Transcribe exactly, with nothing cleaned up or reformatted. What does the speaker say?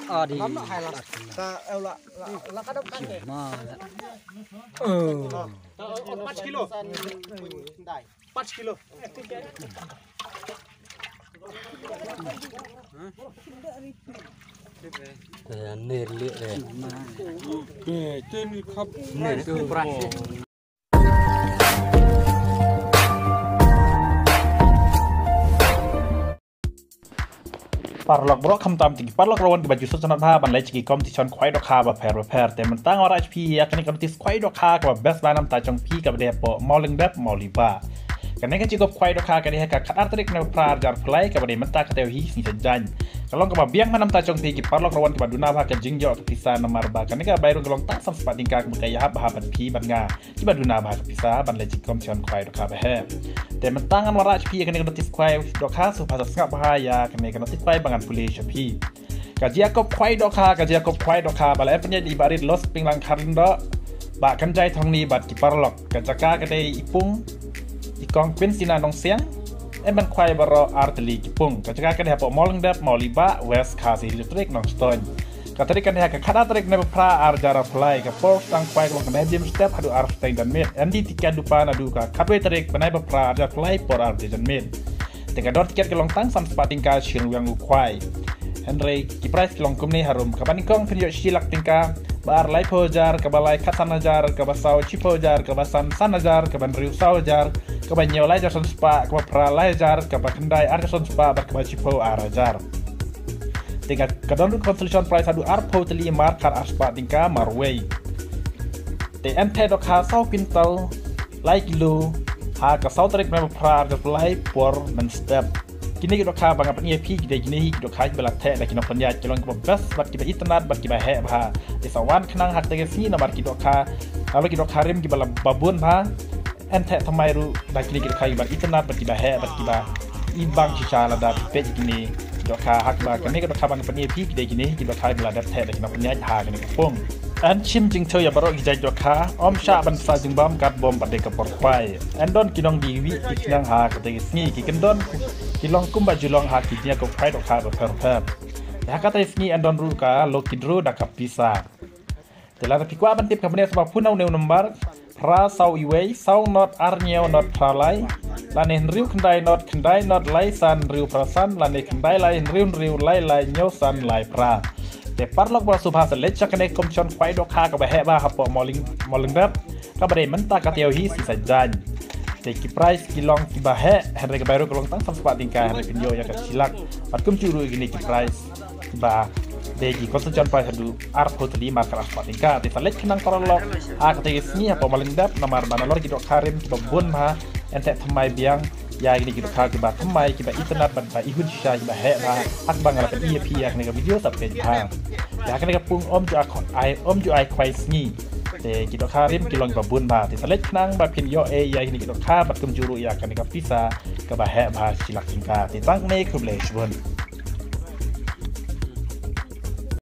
Adi. Ka, eh, la, la, la ka dap kan. Ma. Oh. Pach kilo. Pach kilo. Eh, ner le, eh. Eh, tu ni khap. Ner tu brush. Paralok baroh, khamtam ïa ki paralok rawan kiba ju sngewtynnat bha ban leit sha ki competition khwai dohkha bapher bapher. Te mynta nga wanrah sha phi ïa kane ka notice khwai dohkha kaba best bha namar jong phi, kaba dei hapoh Mawlyngdep Mawlybah. Kane ka jingïakop khwai dohkha ka dei ha ka khatar tarik Naiphra arhajar arphew lai, kaba dei mynta ka taïew hi sngi Saitjaiñ. Ka long kaba biang bha namar jong phi ki paralok rawan kiba duna bha ka jingïoh ka pisa, namar ba kane ka bai rung ka long tang san spah tyngka kaba ka ïahap bha ha ban phi ban nga kiba duna bha ka pisa ban leit sha ki competition khwai dohkha baheh. Te mynta ngan wanrah sha phi ïa kane ka notice khwai dohkha, sngewbha sngap bha ïa kane ka notice khwai ba ngan pule sha phi. Ka jingïakop khwai dohkha, ka jingïakop khwai dohkha ba la em pynïaid da i Bah Rit Lospinglang Kharlyngdoh, Bah Kynjai Thongni bad ki paralok. Ka jaka ka dei i Pung, i Kong Pynsina Nongsiang, em ban khwai baroh ar tylli ki pung. Ka jaka ka dei hapoh Mawlyngdep Mawlybah, West Khasi Hills District, Nongstoiñ. Ka tarik ka dei ha ka khatar tarik Naiphra arhajar arphew lai. Ka por sdang khwai ka long kaba nyngkong step haduh arphew shiteng janmiet. Em dei tiket lypa naduh ka khatwei tarik bnai Naiphra arhajar arphew lai por ar baje janmiet. Te ka dor tiket ka long tang san spah tyngka shi ryngwiang u khwai. Hynrei ki prize ki long kumne harum: kaba nyngkong phin ïoh shi lak tyngka, ba ar laiphew hajar, kaba lai khatsan hajar, kaba saw shiphew hajar, kaba san san hajar, kaba hynriew saw hajar, kaba hynñiew lai hajar san spah, kaba phra lai hajar, kaba khyndai ar hajar san spah bad kaba shiphew ar hajar. Te ka, ka don ruh consolation prize haduh arphew tylli markhar ar spah tyngka marwei. Te yn theh dohkha saw quintal, lai kilo, ha ka saw tarik Naiphra arhajar arphew lai por mynstep. Kine ki dohkha ba nga pyni ïa phi ki dei kine hi ki dohkha kiba la theh da ki nongpynïaid, ki long kiba best bad kiba itynnad bad kiba heh bha. Te sa wan khnang ha kata ka sngi namar ki dohkha, namar ki dohkha rim kiba la ba bun bha. Yn theh thymmai ruh da kine ki dohkha kiba itynnad bad kiba heh bad kiba ibang shisha lada phi peit kine ki dohkha, ha kaba kane ka dohkha ba nga pyni ïa phi ki dei kine hi ki dohkha kiba la dep theh da ki nongpynïaid ha kane ka pung. Yn shim jingthew ïa baroh ki jait dohkha, ym shah ban sah jingbam katba ym pat dei ka por khwai. Yn don ki nongdie wieh ki khñiang ha kata ka sngi, ki kyndon ki long kumba ju long ha ki jingïakop khwai dohkha bapher bapher. Te ha kata ka sngi yn don ruh ka lucky draw da ka pisa. Te lada phi kwah ban tip ka bniah, sngewbha phone na une u number: phra saw wei saw not ar hynñiew not phra lai, lane hynriew khyndai not khyndai not lai san hynriew phra san, lane khyndai lai hynriew hynriew lai lai hynñiew san lai phra. Te paralok baroh, sngewbha sa leit sha kane ka competition khwai dohkha kaba heh bha hapoh Mawlyng, Mawlyngdep, kaba dei mynta ka taïew hi sngi Saitjaiñ. Te ki prize ki long kiba heh, hynrei ka bai ruh ka long tang san spah tyngka, hynrei phin ïoh ïa ka shi lak. Bad kumjuh ruh ïa kine ki prize ba dei ki consolation prize haduh arphew tylli markhar ar spah tyngka. Te sa leit khnang paralok ha kata ka sngi hapoh Mawlyngdep, namar ba nalor ki dohkha rim kiba bun bha, yn theh thymmai biang ïa kine ki dohkha kiba thymmai, kiba itynnad bad ba ihun shisha, kiba heh bha, ha kaba nga la pyni ïa phi ha kane ka video sa peit bha. Te ha kane ka pung ym ju ai, ym ju ai khwai sngi. Te ki dohkha rim ki long kiba bun bha. Te sa leit khnang ba phin ïoh ei ïa kine ki dohkha bad kumjuh ruh ïa kane ka pisa kaba heh bha shi lak tyngka. Te tang kane, khublei shibun.